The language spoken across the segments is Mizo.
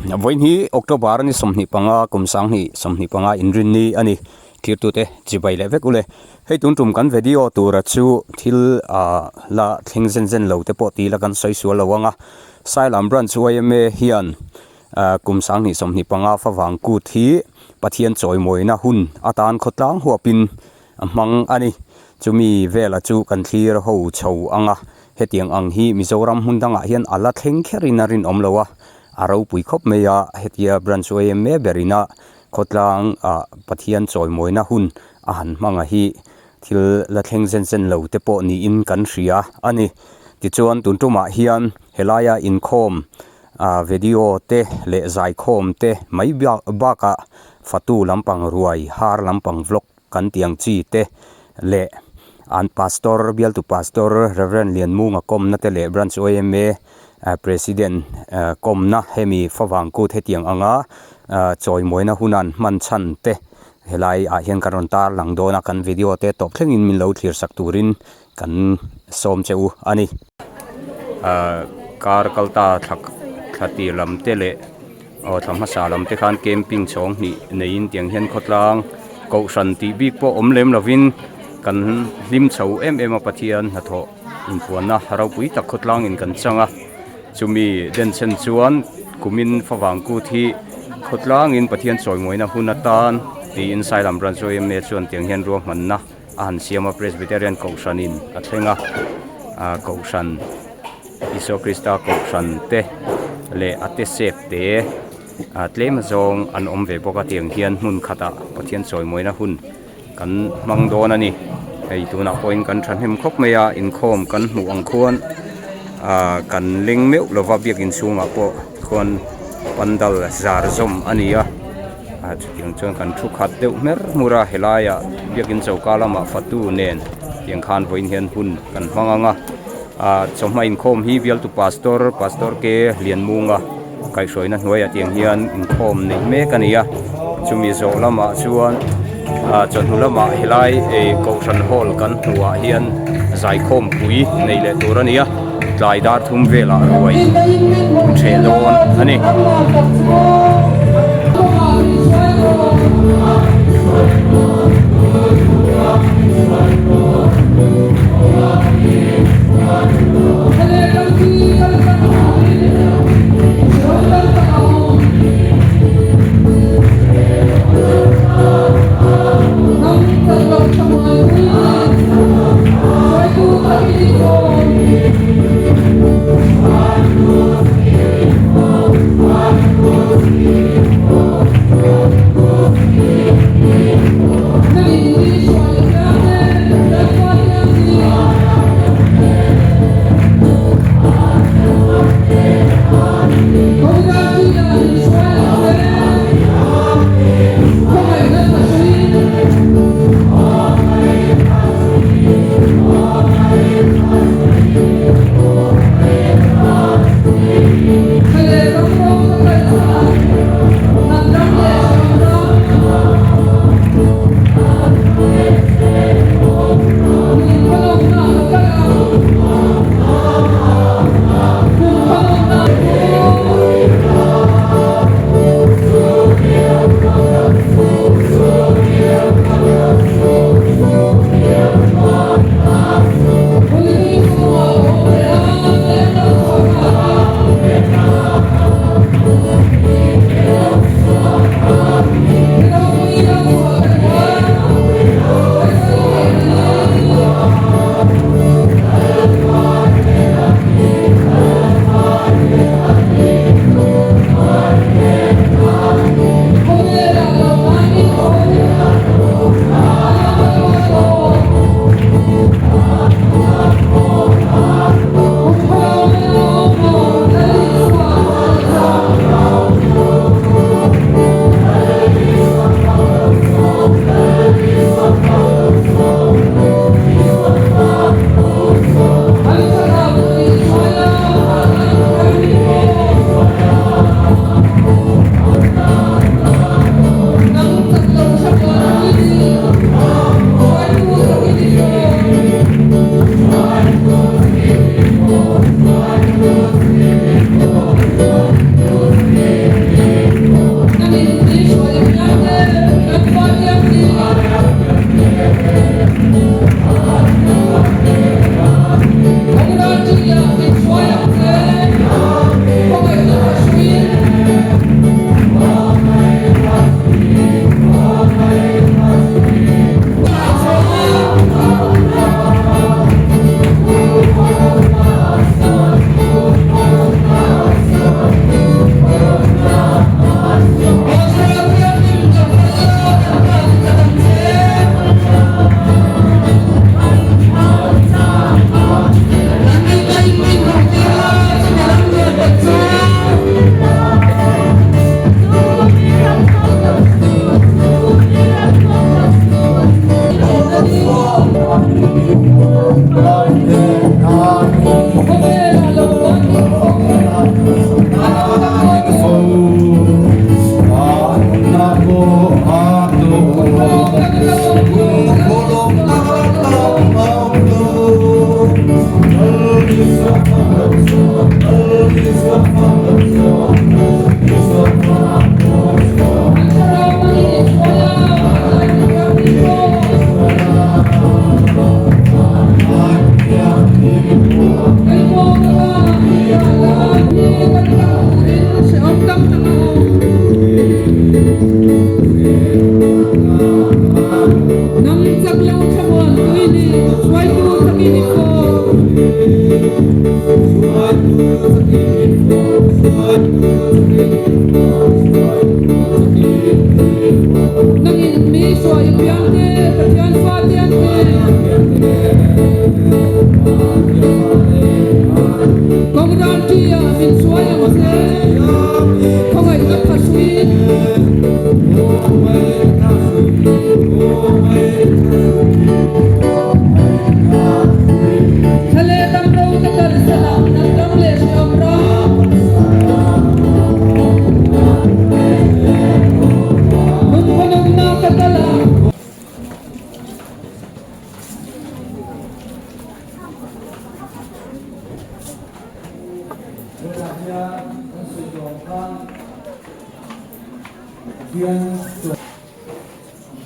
Vawiin hi October ni 25 kum 20 25 inrinni a ni. Thirtute chibai leh vek ule. Hei tun tum kan video tura chu thil ah la thleng zen zen lo te pawh ti ila kan sawi sual lo ang a. Sailam Branch yma hian ah kum 2025 favang kut hi Pathian chawimawina hun atan khawtlang huapin a hmang a ni. Chumi vela chu kan thlir ho chho ang a, hetiang ang hi Mizoram hmun dangah hian a la thleng kherin a rinawm lo a, a ropui khawp mai a, hetia branch yma berina khawtlang ah Pathian chawimawina hun a han hmang a hi thil la thleng zen zen lo te pawh niin kan hria a ni. Tichuan tun tumah hian helaia inkhawm ah video te leh zaikhawm te mai bakah fatu lampang ruai har lampang vlog kan tih ang chi te leh an pastor bialtu pastor Rev Lianmunga kawmna te leh branch yma president kawmna hemi favang kut hetiang anga chawimawina hunan hman chhan te helai ah hian kan rawn tar lang dawn a kan video te tawp thlengin min lo thlir sak turin kan sawm che u a ni. Ahh kar kalta thla thla tir lam te leh aw thla hmasa lam te khan camping chhawng hnih neiin tiang hian khawtlang kohhran tih bik pawh awm lem lovin kan hlim chho em em a Pathian hnathawh inpuanna ropui tak khawtlangin kan chang a chumi denchhen chuan kumin favang kut hi khawtlangin Pathian chawimawina hun atan tiin Sailam Branch yma chuan tiang hian ruahmanna a han siam a Presbyterian kohhranin a thleng a ah kohhran Isua Krista kohhran te leh a te sep te ah tlem zawng an awm ve bawk a tiang hian hmun khatah Pathian chawimawina hun kan hmang dawn a ni hei tunah pawhin kan thahnem khawp mai a inkhawm kan hmuh ang khuan ah kan leng meuh lova biakin chhungah pawh khuan pandal zar zawm a ni a. Ah chutiang chuan kan thu khat deuh hmer hmur a helaiah biakin choka lamah fatu nen tiang khan vawiin hian hun kan hmang ang a ah chawhma inkhawm hi bialtu pastor pastor ke Lianmunga kaihhruaina hnuaiah tiang hian inkhawm neih mek a ni a chumi zawh lamah chuan ah chawhnu lamah helai eh kohhran hall kan hmuhah hian zaikhawm pui nei leh tur a ni a tlai dar thum velah ruai theh dawn a ni.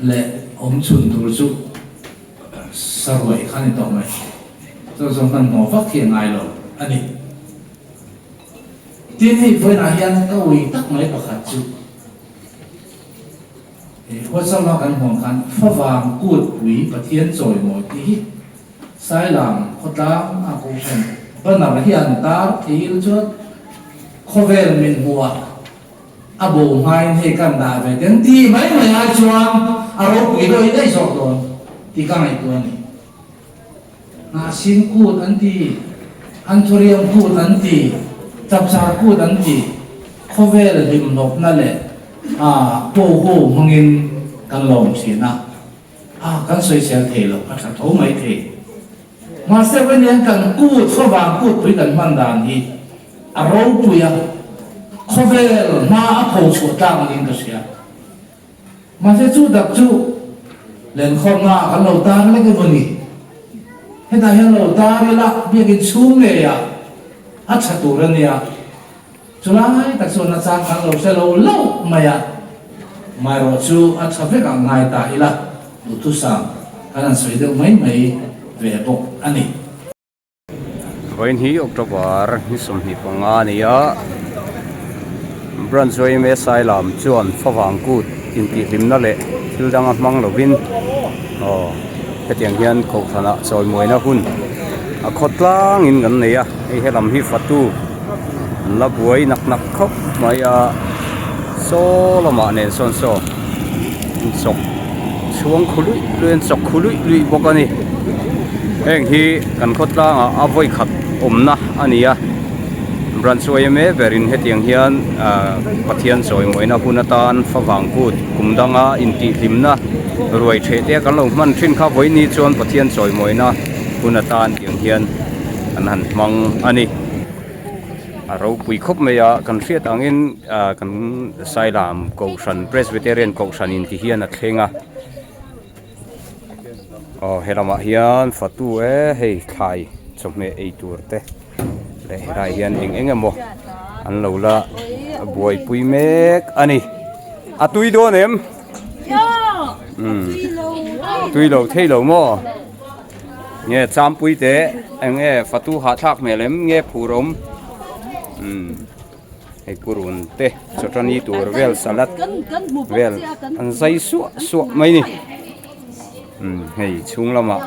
Leh awm chhun tur chu saruai kha ni tawh mai. Chu zawng hmanhmawh vak hi a ngai lo a ni. Tin, hei vawiinah hian ka ui tak mai pakhat chu WhatsApp a kan hmuh ang khan Favang Kutpui Pathian chawimawi tih hi Sailam khawtlang a kohhran banner hi an tar thil chuan khawvel min hmuh ah a bo hmain hei kan dah ve ten ti mai mai ai chuan a ropui dawi daih zawk dawn tih ka ngaihtuah a ni. Hnahsin kut an ti, Anthurium kut an ti, Chapchar kut an ti, khawvel hlimhlawpna leh a ho ho hmangin kan lawm thin a. A, kan sawisel thei lo, a tha tho mai thei. Mahse vawiin kan kut, favang kutpui kan hman dan hi a ropui a, khawvel hma a pho chhuah tlak niin ka hria. Mahse chu dak chu lenkhawmna ah kan lo tar lek emaw ni? Hetah hian lo tar ila biakin chhung ngeiah a tha tur a nia. Chulai tak chuan a chang kan lo hre lo lo mai a, maherawh chu a tha vek ang ngai ta ila duhthusam kan han sawi deuh mai mai ve bawk a ni. Vawiin hi October ni 25 a ni a, Branch YMA Sailam chuan favang kut intihhlimna leh thil danga hmang lovin aw hetiang hian kohhranah chawimuaina hun a khawtlangin kan nei a, hei helam hi fatu. An la buai nak nak khawp mai a, saw lamah nen sawn saw an chawk chhuang khu luih luih an chawk khu luih luih bawk a ni. Heng hi kan khawtlangah a vawi khat awmna a ni a, branch yma berin hetiang hian ah Pathian chawimuaina hun atan favang kut kum danga intihhlimna ruai theh te kan lo hman thin kha vawiin chuan Pathian chawimuaina hun atan tiang hian an han hmang a ni. A ropui khawp mai a, kan hriat angin ah kan Sailam kohhran Presbyterian kohhran in ti hian a thleng a aw he lamah hian fatu e hei thlai chawhmeh ei tur te leh helaiah hian eng eng emaw an lo la buaipui mek a ni a tui dawn em umm tui lo thei lo maw. Nge champui te eng nge fatu hahthlak hmel em nge phur awm umm hei purun te chawṭani tur vel salad vel an zai suah suah mai ni umm hei chhung lamah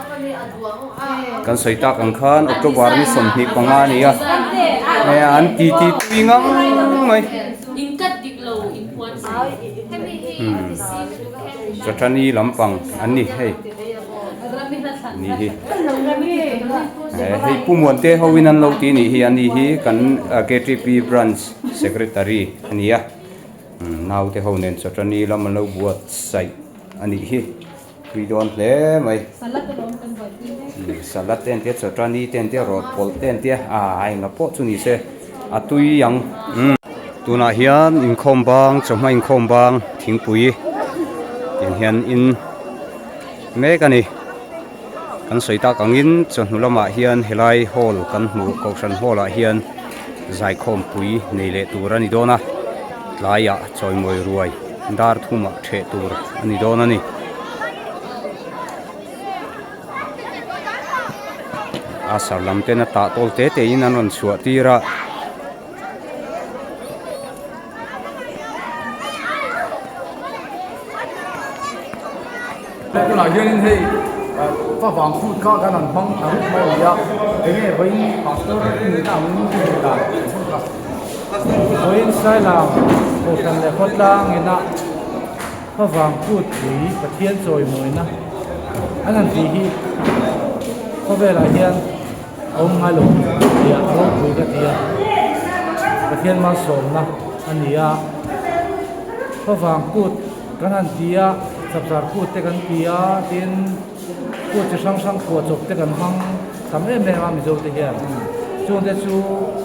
kan sawi tak ang khan October ni 25 a ni a hei an ti ti tui ngang mai umm chawṭani lampang an ni hei. Ni hi hei Pu Muante ho in an lo ti nih hi a ni hi kan KTP branch secretary a ni a naute ho nen chawṭani lam an lo buatsaih a nih hi tui dawn hle mai salad te an tia chawṭani te an tia rawt pawlh te an tia ah enga pawh chu ni se a tui ang. Tunah hian inkhawm bang chawhma inkhawm bang thingpui tiang hian in mek a ni. Kan sawi tak angin chawhnu lamah hian helai hall kan hmuh kohhran hall ah hian zaikhawmpui nei leh tur a ni dawn a tlaiah chawimawi ruai dar thumah ṭheh tur a ni dawn a ni. A sar lam ten a tah tawl te te in an rawn chhuah tir a. Tunah hianin hei favang food kha kan han hmang ta rup mai a ni a, enge vawiin pastor i nihna angin i hmuh dan ang kha. Vawiin Sailam Kohhran leh Khawtlang ina favang food pui Pathian chawimawina an han tih hi khawvelah hian a awm ngai lo ti a ropui ka ti a Pathian malsawmna a ni a favang kut kan han ti a chapchar kut te kan ti a tin kut chi hrang hrang phuah chawp te kan hmang tam em em a Mizo te hian chung te chu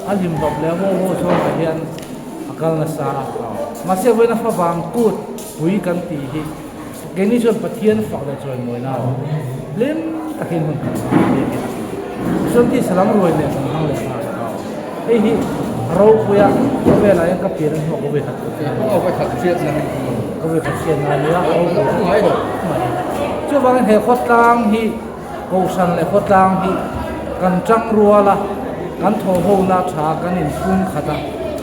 a hlim bawk leh a haw haw chhungah hian a kal nasa a mahse vawiin a favang kut pui kan tih hi. Keini chuan Pathian fak leh chawimawi nan hlim takin hun kan hmang a ni a. Chuan tisa lam ruai nen kan hmang leh nghal a. Hei hi ropuia khawvelah hian ka pian a hnuah ka vawi khat khat hriatna a ni. Ka vawi khat hriatna a ni a, a ropui ngai lo mai. Chuvangin he khawtlang hi Kohhran leh khawtlang hi kan tang rual a, kan thawhhona tha kan inphung khat a,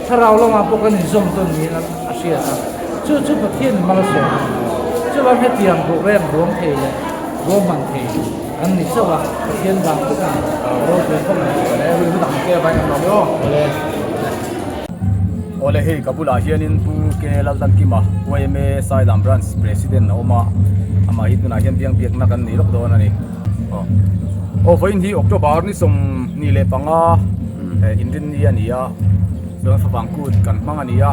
thlarau lamah pawh kan inzawm tawn niin a hriat a, chu chu Pathian malsawm a ni. Chuvang hetiang ruhrem ruam thei leh ruahman thei kan ni chauh a, Pathian vang vek a ni. Ropui khawp mai. Awle hui hu dang te vai ang lo maw? Awle. Awle hei ka bulah hianin Pu K Laldankima yma Sailam Branch President a awm a, amah hi tunah hian biang biakna kan nei lawk dawn a ni. Aw aw vawiin hi October ni 25 inrinni a ni a, chuan favang kut kan hmang a ni a,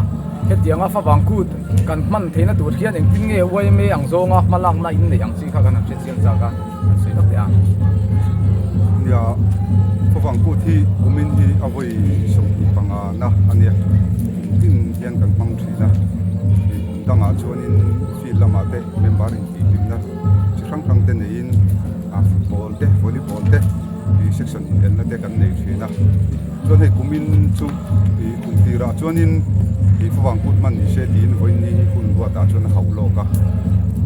hetianga favang kut kan hman theihna tur hian engtin nge yma ang zawnga hma lakna in neih ang chi kha kan han hrechiang chak a. An sawi vak teh a. Nia, khawvang kut hi kumin hi a vawi 25 na a nia. Kum tin hian kan hmang thin a. Kum dangah chuanin field lamah te member intihhlimna chi hrang hrang te neiin a football te volleyball te section inelna te kan nei thin a. Chuan hei kumin chu kum tirah chuanin khawvang kut hman ni se tiin vawiin ni hi hun ruatah chuan a hauh lawk a.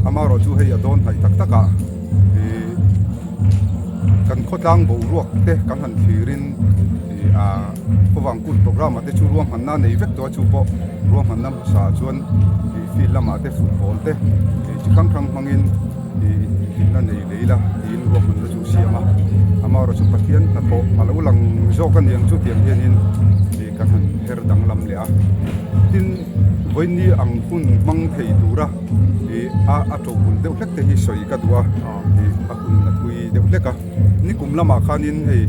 Amaherawhchu hei a dawn hnaih tak takah. Ih kan khawtlang boruak te kan han thlirin ih a khawvang kut program ah te chu ruahmanna nei vek tawh a chu pawh ruahmanna hmasa ah chuan ih field lamah te football te ih chi hrang hrang hmangin ih inhlimna nei leh ila tiin ruahmanna chu siam a amaherawhchu Pathian hnathawh a lo lang zawk a niang chu tiang hianin ih kan han her danglam leh a tin vawiin ang hun hmang thei tura. Ih a a to bul deuh hlek te hi sawi ka duh a ih a hun a thui deuh hlek a nikum lamah khanin hei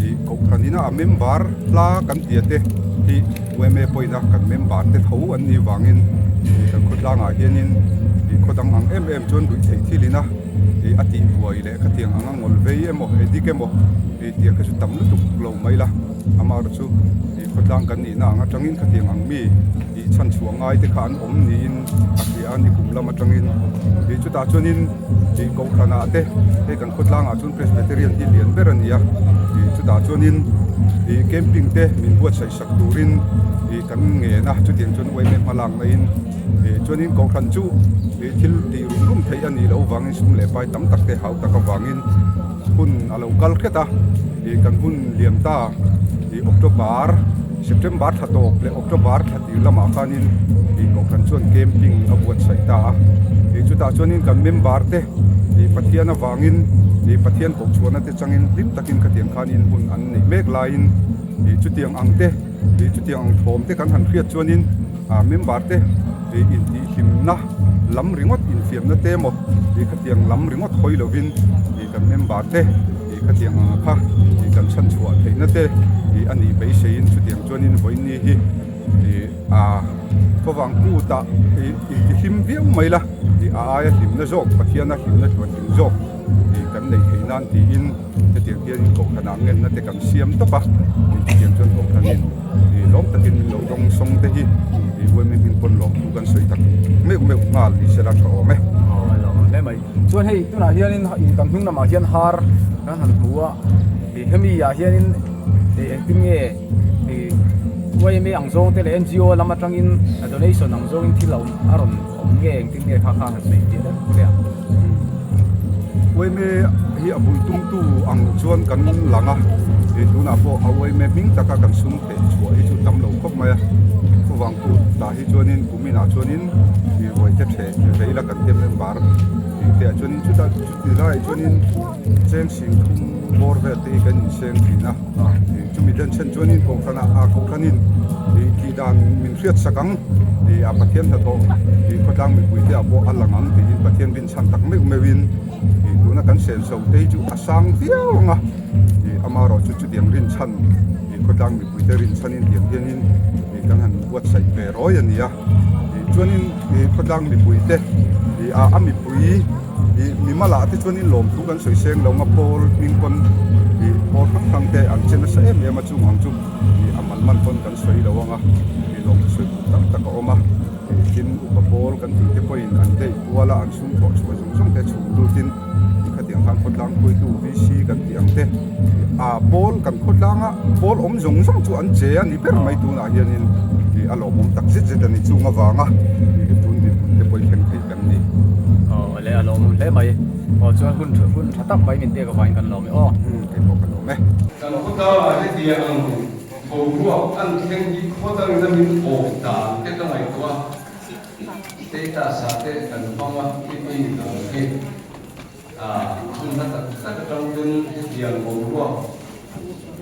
ih kohhran ina a member hla kan tia te hi yma pawhin a kan member te tho an nih vangin ih kan khawtlangah hianin ih khaw dang ang em em chuan ruih theih thil ina ih a tih buai leh khatiang anga ngawl vei emaw addict emaw ih tiang kha chu tam lutuk lo mai la amaherawhchu ih khawtlang kan nihna ang atangin khatiang ang mi. Tih chhan chhuah ngai te kha an awm niin a hria a ni kum lam atangin ih chutah chuanin ih kohhran ah te hei kan khawtlang ah chuan Presbyterian hi lian ber a ni a ih chutah chuanin ih camping te min buatsaih sak turin ih kan ngen a chutiang chuan yma hma lak na in ih chuanin kohhran chu ih thil tih rum rum theih a nih loh vangin sum leh pai tam tak te hau tak avangin. hun a lo kal hret a, ih kan hun liam ta ih October, September thla tawp leh October thla tir lamah khanin ih kohhran chuan camping a buatsaih ta a, ih chutah chuanin kan member te ih Pathian avangin ih Pathian kohchhuahna te changin hlim takin khatiang khanin hun an neih mek laiin ih chutiang ang te ih chutiang ang thawm te kan han hriat chuanin ah member te ih intihhlimna lam ringawt infiamna te emaw ih khatiang lam ringawt hawi lovin ih kan member te ih khatiang ang kha ih kan chhanchhuah theihna te ih a nih beiseiin chutiang chuanin vawiin hi ih ah khawvang kutah ih intihhlim viau mai la ih a aia hlimna zawk Pathiana hlimna tluantling zawk ih kan neih theih nan tiin hetiang hianin kohhranah ngenna te kan siam tawp a ih chutiang chuan kohhranin ih lawm takin min lo dawng sawng te hi ih uaimi hming pawn lawm thu kan sawi tak meuh meuh nghal ni sela tha awm e. Aw a lawm hle mai. Chuan hei tunah hianin ih kan hnung lamah hian har kan han hmu a ih hemi ah hianin ih engtin nge ih uaimi ang zawng te leh NGO lam atangin donation ang zawngin thil a awm a rawn awm nge engtin nge kha kha han sawi tih deuh hle a. Uaime hi a bul tumtu ang chuan kan lang a, ih tunah pawh a uaime hming taka kan sum theih chhuah hi chu tam lo khawp mai a, chuvang kut tah hi chuanin kuminah chuanin ih ruaite theh vei la kan tem member tih te ah chuanin chutah chuti laiah chuanin cheng sing thum bawr vel te hi kan inseng thin a, ih chumi den chhen chuanin kohhranah ah kohhranin ih tih dan min hriat sak ang ih a Pathian hnathawh ih khawtlang mipui te ah pawh a lang ang tiin Pathian rin chhan tak meuh meuhin ih tuna kan senso te hi chu a sang viau ang a ih amaherawh chu chutiang rin chhan ih khawtlang mipui te rin chhanin tiang hianin ih kan han buatsaih ve rawi a ni a ih chuanin ih khawtlang mipui te ih a a mipui ih mimalah te chuanin lawmthu kan sawi seng lo ang a pawl hming pawn ih pawl hrang hrang te an che nasa em em a chung ang chu ih a man man pawn kan sawi lo ang a ih lawmthu sawi tur tam tak a awm a. Tin, upa pawl kan tih te pawhin an dei kual a, an sum thawh chhuah zawng zawng te chhung lutin khatiang khan khawtlang khuaitu VC kan tih ang te a pawl kan khawtlanga pawl awm zawng zawng chu an che a ni ber mai tunah hianin ih a lawmawm tak zet zet a ni chung avanga ih tun dinhmun te pawh i thleng thei kan ni. Aw le a lawmawm hle mai. Aw chuan hun hun tha tak mai min pek avangin kan lawm e aw. Keipawh ka lawm e. Kan khawtlangah hetiang ang Boruak an thleng hi khaw dangin a min awm dan te ka ngaihtuah a, status ah te kan hmang a, khi mi dang hi hun hla tak tak atang ten hetiang boruak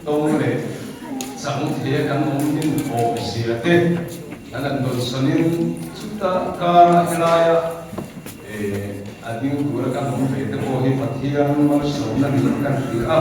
tawng leh chang thei a kan awm min awm zia te an han dawnsawn in chuta kara helaia a ding tura kan awm ve te pawh hi Pathian malsawmna niin kan hria a.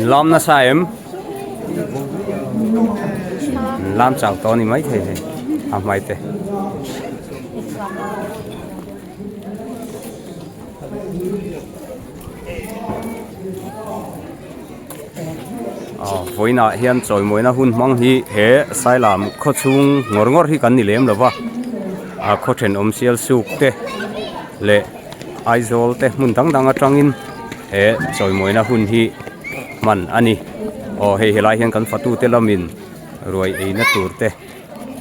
Lam nasa em? Lam chau tawh a ni maithei hei a hmai te. Vawiinah hian chawimawina hun hmang hi he Sailam khaw chhung ngawr ngawr hi kan ni lem lo va, a khaw thenawm sial suk te leh Aizawl te hmun dang dang atangin he chawimawina hun hi hman a ni. Aw hei helai hian kan fatute lamin ruai eina tur te.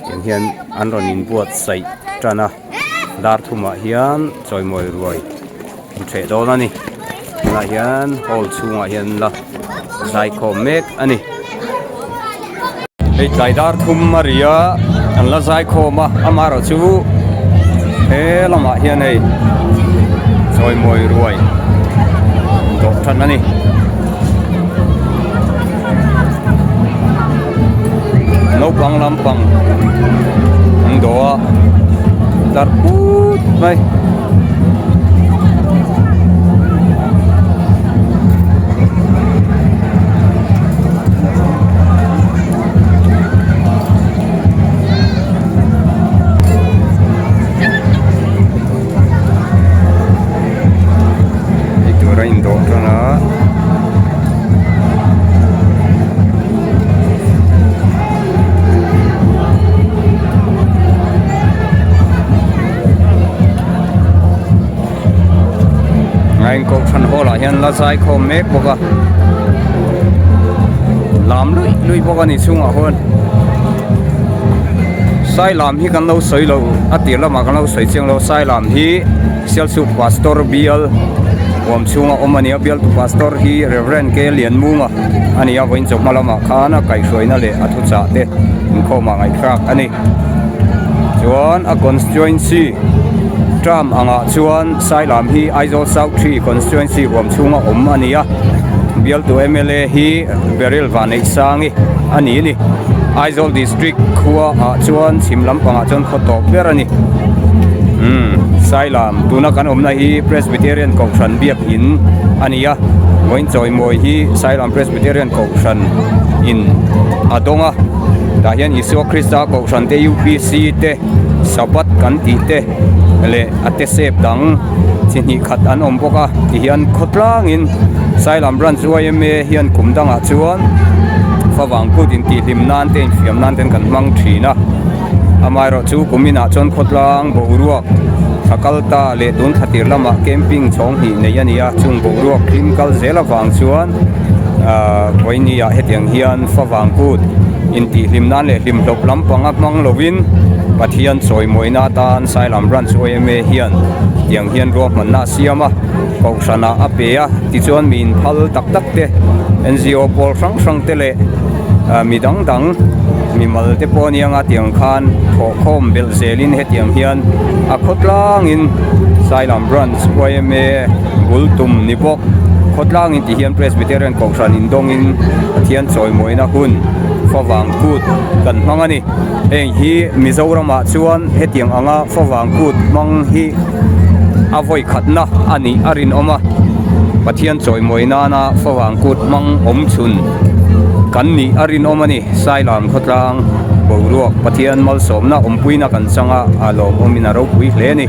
Tiang hian an rawn inbuatsaih tan a dar thumah hian chawimawi ruai an hreh dawn a ni tunah hian hall chhungah hian la zaikhawm mek a ni hei tlai dar thum a ri a an la zaikhawm a amaherawh chu he lamah hian hei chawimawi ruai dawh tan a ni. Naupang lampang an dawh a tlar put mai. Eitur a indawh tan a. Kohhran hall ah hian la zai khawm mek bawk a lam luih luih bawk a ni chhungah huan Sailam hi kan lo sawi lo a tir lamah kan lo sawi chiang lo Sailam hi Sialsuk Pastor bial huam chhunga awm a ni a bialtu Pastor hi Rev K Lianmunga a ni a vawiin chawhma lamah khan a kaihhruaina leh a thuchah te inkhawmah ngaihthlak a ni chuan a constituency term angah chuan Sailam hi Aizawl South 3 constituency huam chhunga awm a ni a bialtu mla hi Beryl Vanneihsangi a ni a ni. Aizawl District khua ah chuan chhim lampangah chuan khaw tawp ber a ni. Umm Sailam tuna kan awmna hi Presbyterian Kohhran biakin a ni a, vawiin chawimawi hi Sailam Presbyterian Kohhran in a dawng a, tah hian Isua Krista Kohhran te UPC te Sabbath kan tih te leh a te sep dang chi hnih khat an awm bawk a tihian khawtlangin Sailam Branch yma hian kum dangah chuan favang kut intihhlim nan te infiam nan ten kan hmang thin a amaherawh chu kum inah chuan khawtlang boruak thla kal ta leh tun thla tir lamah camping chhawng hnih nei a ni a chung boruak hlim kal zel avang chuan ahh vawiini ah hetiang hian favang kut intihhlim nan leh hlimhlawp lampanga hmang lovin Pathian chawimawina atan Sailam Branch yma hian tiang hian ruahmanna a siam a kohhranah a pe a tichuan mi inphal tak tak te NGO pawl hrang hrang te leh mi dang dang mimal te pawh ania nga tiang khan thawhkhawm belh zelin hetiang hian a khawtlangin Sailam Branch yma bul tum ni bawk khawtlangin ti hian Presbyterian kohhran indawngin Pathian chawimawina hun favang kut kan hmang a ni. Heng hi Mizoramah chuan hetiang anga favang kut hmang hi a vawi khatna a nih a rinawm a, Pathian chawimawi nana favang kut hmang awm chhun kan nih a rinawm a ni. Sailam khawtlang boruak Pathian malsawmna awmpuina kan chang a, a lawmawmin a ropui hle a ni.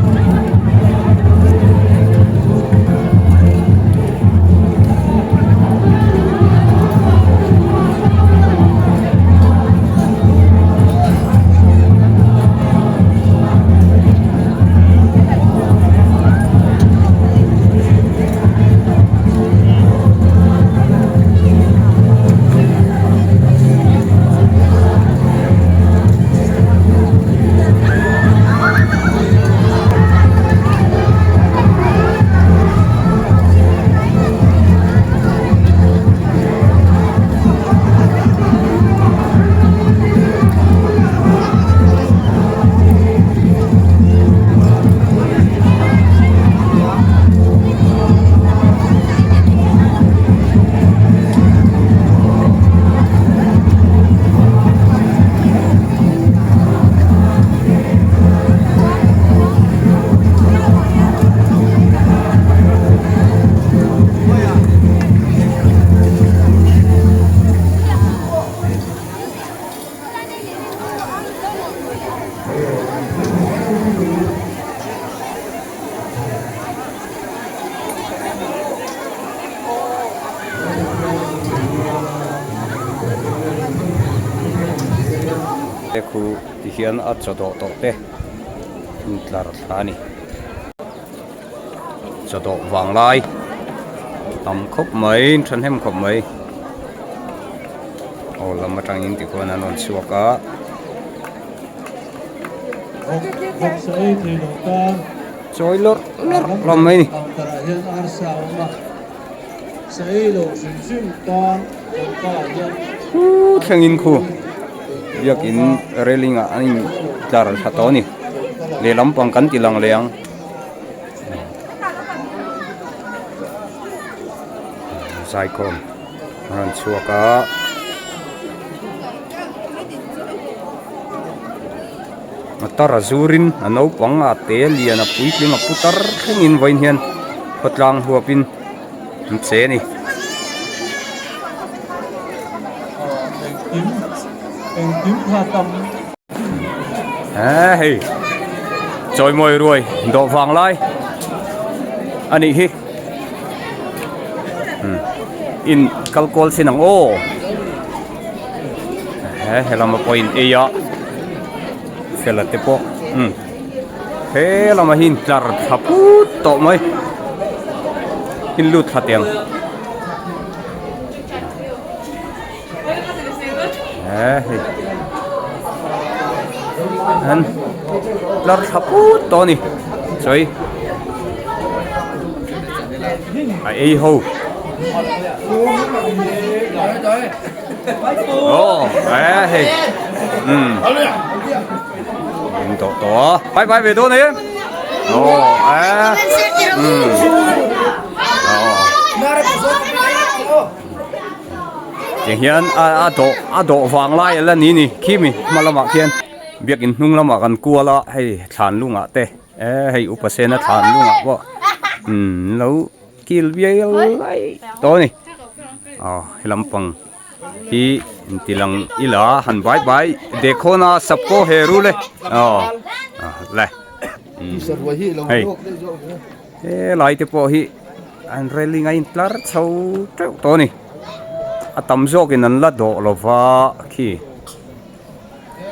Khu ti hian a chaw dawh tawh te intlar thla a ni. Chaw dawh vang lai tam khawp mai thahnem khawp mai aw lam atangin tikhuan an rawn chhuak a. Chawi lawrh lawrh hlawm mai a ni. Khu thlengin khu biakin railing ah an in tlar thla tawh a ni lehlam pang kan ti lang leh ang zaikhawm a rawn chhuak a. A tar a zurin a naupang a te lian a puitling a putar thlengin vawiin hian khawtlang huapin an che a ni. Hei chawimawi ruai dawh vang lai a nih hi in kal kual chin ang aw. He helama pawh in ei a fela te pawh umm he lamah hi intlar thla put tawh mai in lut thla teh ang he hei an tlar thla put tawh a ni sawi a ei ho. Ồ, à hei. Ừ. Tổ tổ. Bye bye về đâu nè. Ồ, à. Ừ. Ồ. Tiang hian a a dawh a dawh vang lai ala ni ni khi mi hma lamah khian biakin hnung lamah kan kual a hei thlan lungah te e hei upa sena thlan lungah pawh umm lo kil vial lai tawh a ni aw he lampang hi inti lang ila han bai bai dekho na sapko he rul e aw le hei helai te pawh hi an railing a intlar chho teuh tawh a ni a tam zawkin an la dawh lova khi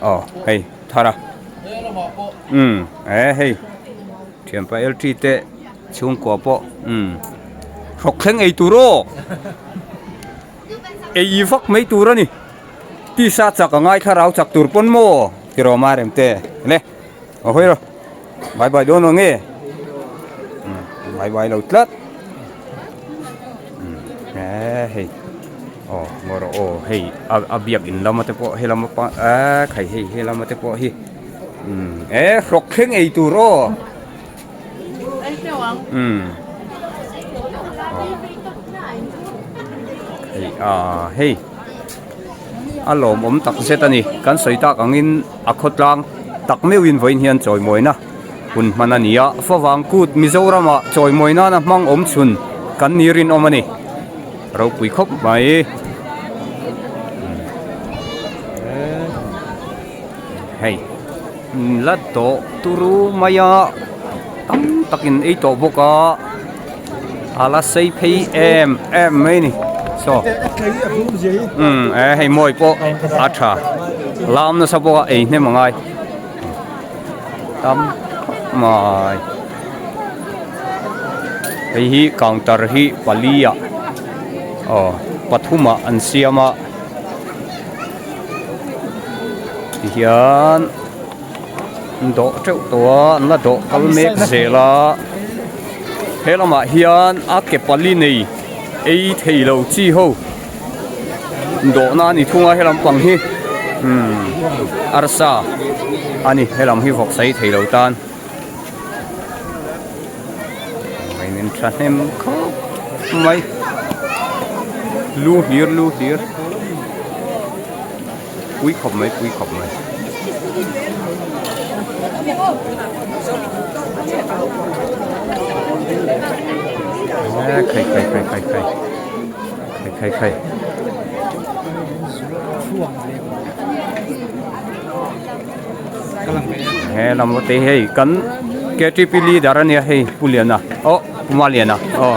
aw hei thar a umm e hei thianpa L T te. Chhungkua pawh umm hrawk thleng ei tur aw ei vak mai tur a ni tisa chak a ngai thlarau chak tur pawn maw tiraw ma rem te le aw hawi rawh bye bye dawn ang e umm bye bye lo tlat umm he hei aw ngaw rawh aw hei a biak in lama te pawh helama pa a khai hei helama te pawh hi umm e hrawk thleng ei tur aw. Hei ah hei a lawmawm tak zet a ni kan sawi tak angin a khawtlang tak meuhin vawiin hian chawimawina hun hman a ni a favang kut Mizoramah chawimawi nana hmang awm chhun kan ni rinawm a ni ropui khawp mai hei. La tawh turu mai a tam takin ei tawh bawk a a la sei phei em em mai a ni saw umm e hei mawi pawh a tha lam nasa bawk a ei hnem a ngai tam khawp mai hei hi counter hi pali ah aw pathum ah an siam a. Tihian an dawh teuh tawh a an la dawh kal mek zel a he lamah hian a ke pali nei ei thei lo chi ho dawhna a ni thung a he lampang hi umm arsa a ni he lam hi vawksa ei thei lo tan in thahnem khawp mai lu hlir lu hlir pui khawp mai pui khawp mai khai khai khai khai khai khai khai khai he lam te hei kan KTP leader ania hei Pu Liana aw Pu Maliana aw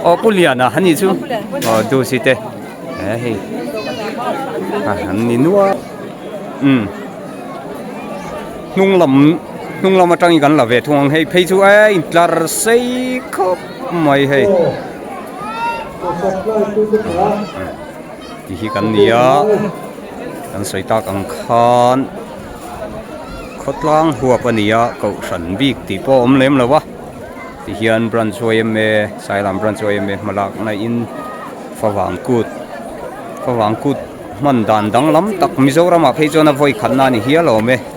aw Pu Liana ani chu aw du si te he hei a an ni nual um. Hnung lam hnung lam atangin kan la ve thung ang hei phei chu e intlar sei khawp mai hei. Ti hi kan ni a kan sawi tak ang khan khawtlang huap a ni a kohhran bik tih pawh a awm lem lo a tihian branch yma Sailam branch yma hma lakna in favang kut favang kut hman dan danglam tak Mizoram ah phei chuan a vawi khatna a ni hial awm e.